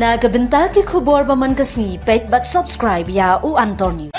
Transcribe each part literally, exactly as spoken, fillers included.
Na ka bynta ki khubor ba man ka sngi, peit bad subscribe ïa u Antonio.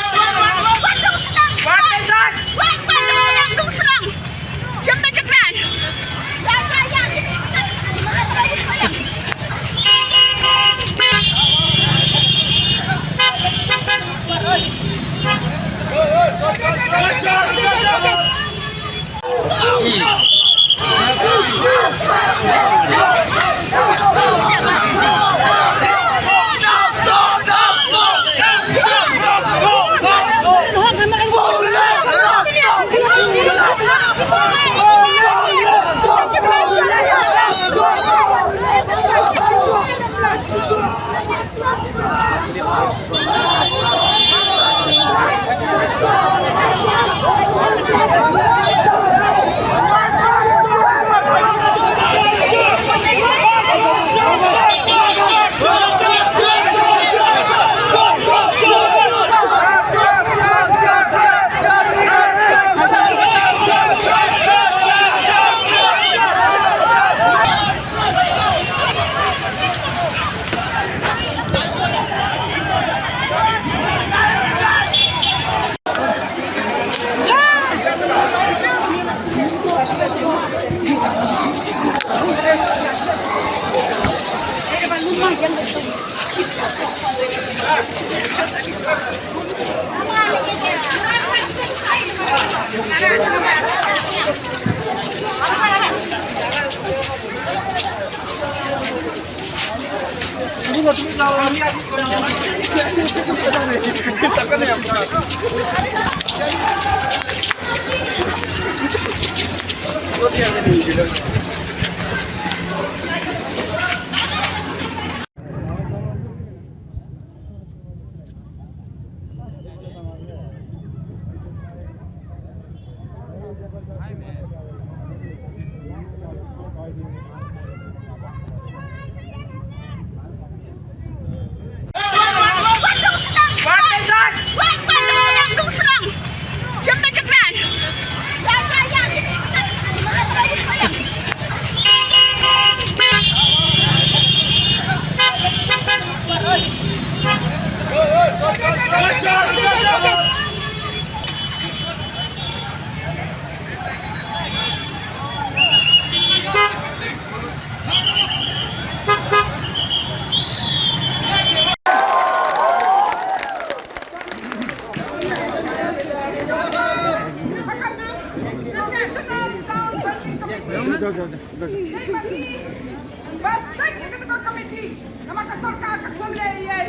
Ba seng ïa kata ka komiti namar ka sorkar ka khlem leh ei ei.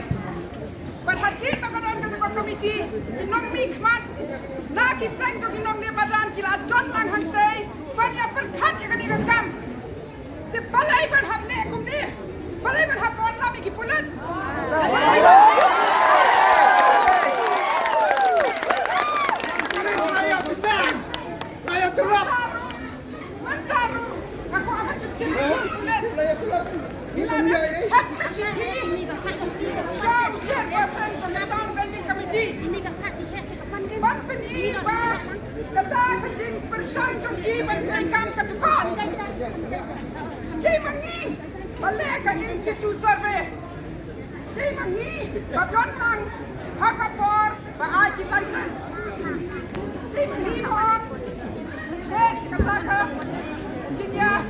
Bad hadien ba ka don kata ka komiti, ki nongmihkhmat na ki seng jong ki nongmihkhmat ki la don lang hangtei ban ïa pyrkhat ïa kane ka kam. Te balei ban hap leh kumne? Balei ban hap wanlam ïa ki pulit? Mynta ruh, nga kwah ban kyntu ïa ki pulit. Ngi la dep hap ka shithi sha u chairperson jong ka Town Planning Committee ban pyni ba kata ka jingpyrshang jong ki ban trei kam ka dkhot. Ki ma ngi ba leh ka in situ survey. Dei ma ngi ba don lang ha ka por ba ai ki license. Dei ma ngi ba ong, eh, kata ka engineer,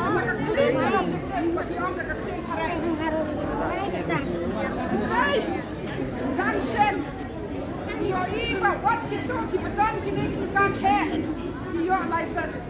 kata ka clean objectives ba ki ong da ka clean phareng. Hynrei dang shen ngi ïohi ba wat kito kiba don kine ki dukan heh ki ïoh license.